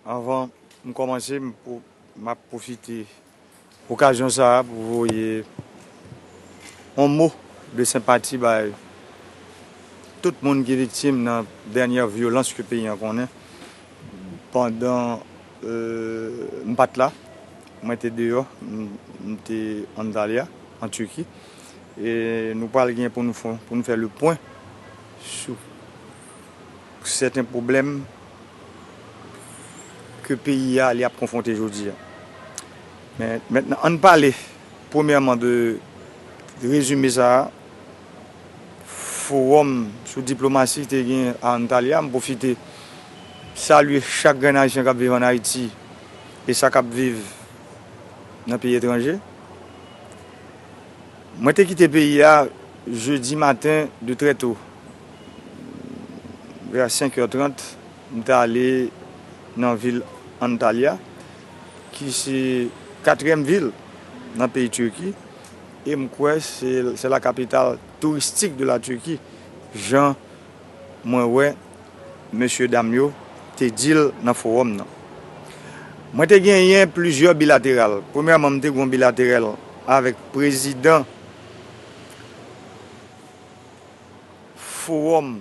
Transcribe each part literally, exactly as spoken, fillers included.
Anvan m kòmanse, m pou, m ap pwofite okazyon sa a pou voye yon mo de senpati bay tout moun ki viktim nan dènyè vyolans ke peyi an konnen. Pandan, euh, m pa t la, mwen te deyò, m, m te Antalya, an Tiki. E nou pral gen pou nou fè, pou nou fè le pwen sou sèten pwoblèm ke peyi a li ap konfwonte jodi a. Men mentnan, ann pale premyèman de rezime sa a, fowòm sou diplomasi te gen a Antalya. M pwofite salye chak grenn Ayisyen k ap viv ann Ayiti e sa k ap viv nan peyi etranje. Mwen te kite peyi a jedi maten de trè to. Vè senk è trant, m t ale nan vil Antalya, ki se katriyèm vil nan peyi Tiki, e m kwè se, se la capitale touristique de la Turquie, jan mwen wè mesye dam yo te di l nan fowòm nan. Mwen te genyen plizyè bilateral. Premyèman, m te gen yon bilateral avèk prezidan Fowòm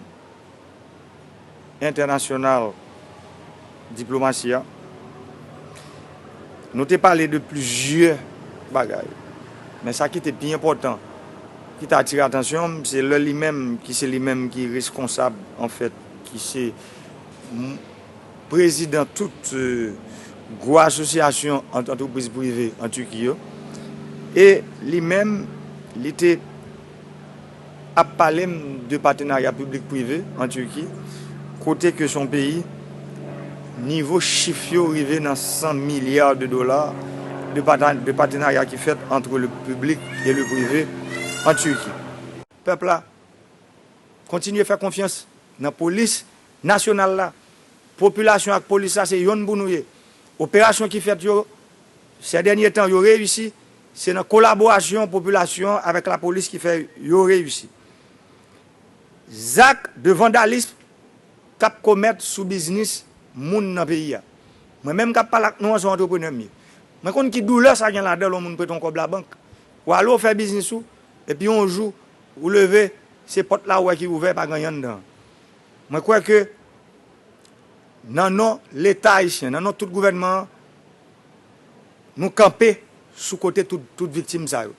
Entènasyonal Diplomasi a. Nou te pale de plizyè bagay. Men sa ki te pi enpòtan, ki te atire atansyon m, se lè li menm, ki se li menm ki reskonsab, anfèt, ki se m-, prezidan tout, euh, gwo asosyasyon ant-, antrepriz prive an Tiki yo. E li menm, li te ap pale m de patenarya piblik prive an Tiki, kote ke se yon peyi, nivo chif yo rive nan san milya de dola de pata-, de patenarya ki fèt ant le piblik e le prive an Tiki. Pèp la kontinye fè konfyans nan polis nasyonal la. Popilasyon ak polis la se yonn pou nou ye. Operasyon ki fèt yo, sè dènye tan yo reyisi, se nan kolaborasyon popilasyon avèk lapolis ki fè yo reyisi. Zak de vandalism k ap komèt sou biznis moun nan peyi a. Mwen menm k ap pale ak nou an, se yon antreprenè m ye. Mwen konn ki doulè sa gen ladan lè yon moun prete yon kòb labank. Ou ale, ou fè biznis ou, epi yon jou, ou leve, se pòt la ou wè ki ouvè, pa gen anyen anndan. Mwen kwè ke nan non Leta ayisyen, nan non tout gouvènman an, nou kanpe sou kote tout, tout viktim sa yo.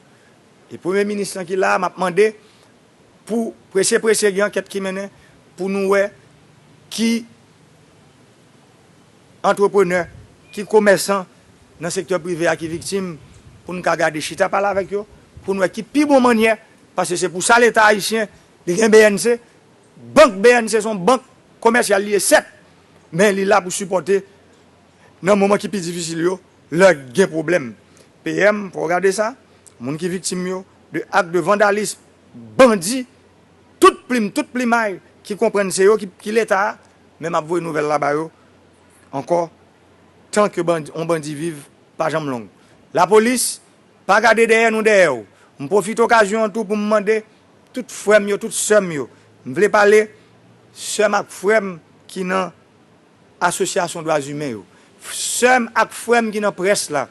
E premye minis lan ki la a, m ap mande pou prese prese gen ankèt ki mennen pou nou wè ki antreprenè, ki komèsan nan sektè prive a ki viktim, pou n ka gade chita pale avèk yo, pou n wè ki pi bon mannyè, paske se pou sa Leta ayisyen, li gen B N C, bank B N C se yon bank komèsyal li ye, sèt, men li la pou sipòte nan moman ki pi difisil yo, lè gen pwoblèm. P M, fò w gade sa, moun ki viktim yo de ak de vandalism, bandi, tout plim, tout plimay ki konprann se yo ki, ki Leta a, men m ap voye nouvèl la ba yo ankò, tan ke bandi, yon bandi viv, pa janm long. Lapolis, pa gade dèyè nou dèyè w. M pwofite okazyon an tou pou m mande tout frè m yo, tout sè m yo. M vle pale sè m ak frè m ki nan asosyasyon dwa imen yo. Sè m ak frè m ki nan près la,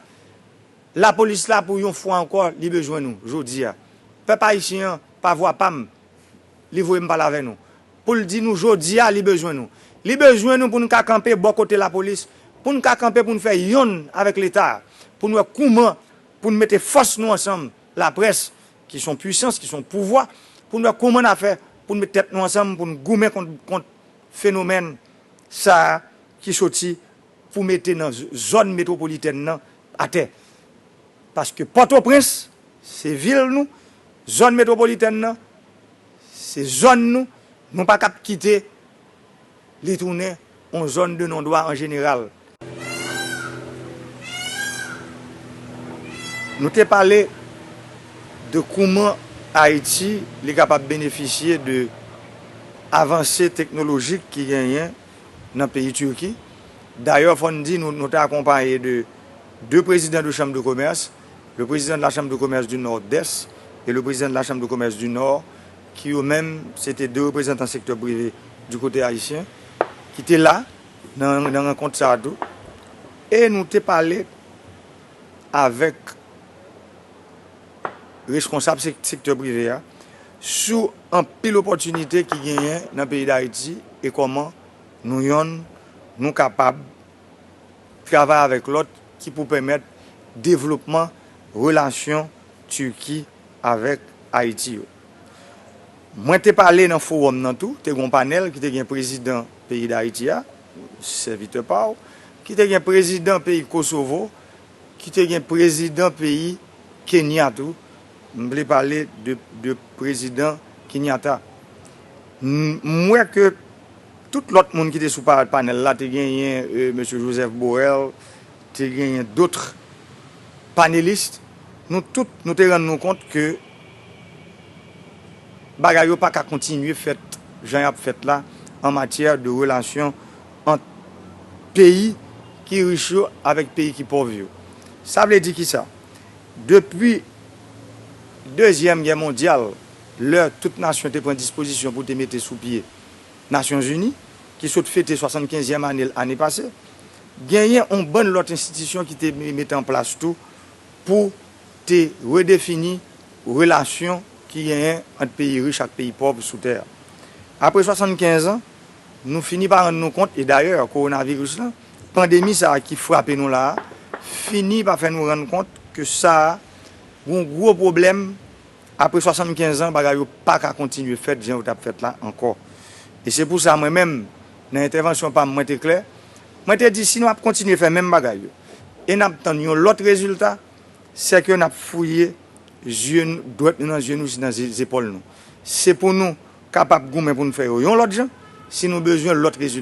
lapolis la pou yon fwa ankò, li bezwen nou jodi a. Pèp ayisyen an, pa vwa pa m, li voye m pale avè nou. Pou l di nou jodi a, li bezwen nou. Li bezwen nou pou n ka kanpe bò kote lapolis, pou n ka kanpe pou n fè yonn avèk Leta a, pou n wè kouman pou n mete fòs nou ansanm, laprès, ki se yon pwisans, ki se yon pouvwa, pou n wè kouman n a fè pou n met tèt nou ansanm, pou n goumen kont, kont fenomèn sa a ki soti pou mete nan z-, zòn metwopolitèn nan atè. Paske Pòtoprens, se vil nou, zòn metwopolitèn nan, se zòn nou, nou pa kab kite li tounen yon zòn de non dwa an jeneral. Nou te pale de kouman Ayiti li kapab benefisye de avanse teknolojik ki genyen nan peyi Tiki. Dayè, fò n di, nou, nou te akonpaye de de prezidan de chanm de komès, le président de la Chambre de Commerce du Nord-Est et le président de la Chambre de Commerce du Nord, ki yo menm, se te de reprezantan sektè prive di kote ayisyen, ki te la nan, nan rankont sa a tou. E nou te pale avèk reskonsab sek- sektè prive a sou anpil opòtinite ki genyen nan peyi Dayiti e kòman nou yonn nou kapab travay avèk lòt ki pou pèmèt devlopman relasyon Tiki avèk Ayiti yo. Mwen te pale nan fowòm nan tou, te gen yon panèl ki te gen prezidan peyi Dayiti a, sèvitè pa w, ki te gen prezidan peyi Kosovo, ki te gen prezidan peyi Kenya tou. M vle pale de, de prezidan Kenyatta. M, m wè ke tout lòt moun ki te sou pa- panèl la, te genyen, euh, mesye Joseph Borrell, te genyen dòt panelis, nou tout, nou te rann nou kont ke bagay yo pa ka kontinye fèt jan y ap fèt la an matyè de relasyon ant peyi ki rich yo avèk peyi ki pòv yo. Sa vle di kisa? Depi Dezyèm Gè Mondyal, lè tout nasyon te pran dispozisyon pou te mete sou pye Nasyonzini, ki sot fete swasannkenzyèm ane l ane pase, genyen yon bann lòt enstitisyon ki te me- mete an plas tou pou te redefini relasyon ki genyen ant peyi rich ak peyi pòv sou tè a. Apre swasannkenz an, nou fini pa rann nou kont, e dayè, kowonaviris lan, pandemi sa a ki frape nou la a, fini pa fè nou rann kont ke sa a, yon gwo pwoblèm, apre swasannkenz an, bagay yo pa ka kontinye fèt jan yo t ap fèt la ankò. E se pou sa, mwen menm, nan entèvansyon pa m, mwen te klè, mwen te di, si nou ap kontinye fè menm bagay yo, e n ap tann yon lòt rezilta, sèke n ap fouye zye n- dwèt nou nan zye nou, nan ze- zepòl nou. Se pou nou kapab goumen pou n fè yo yon lòt jan, si nou bezwen lòt rezilta.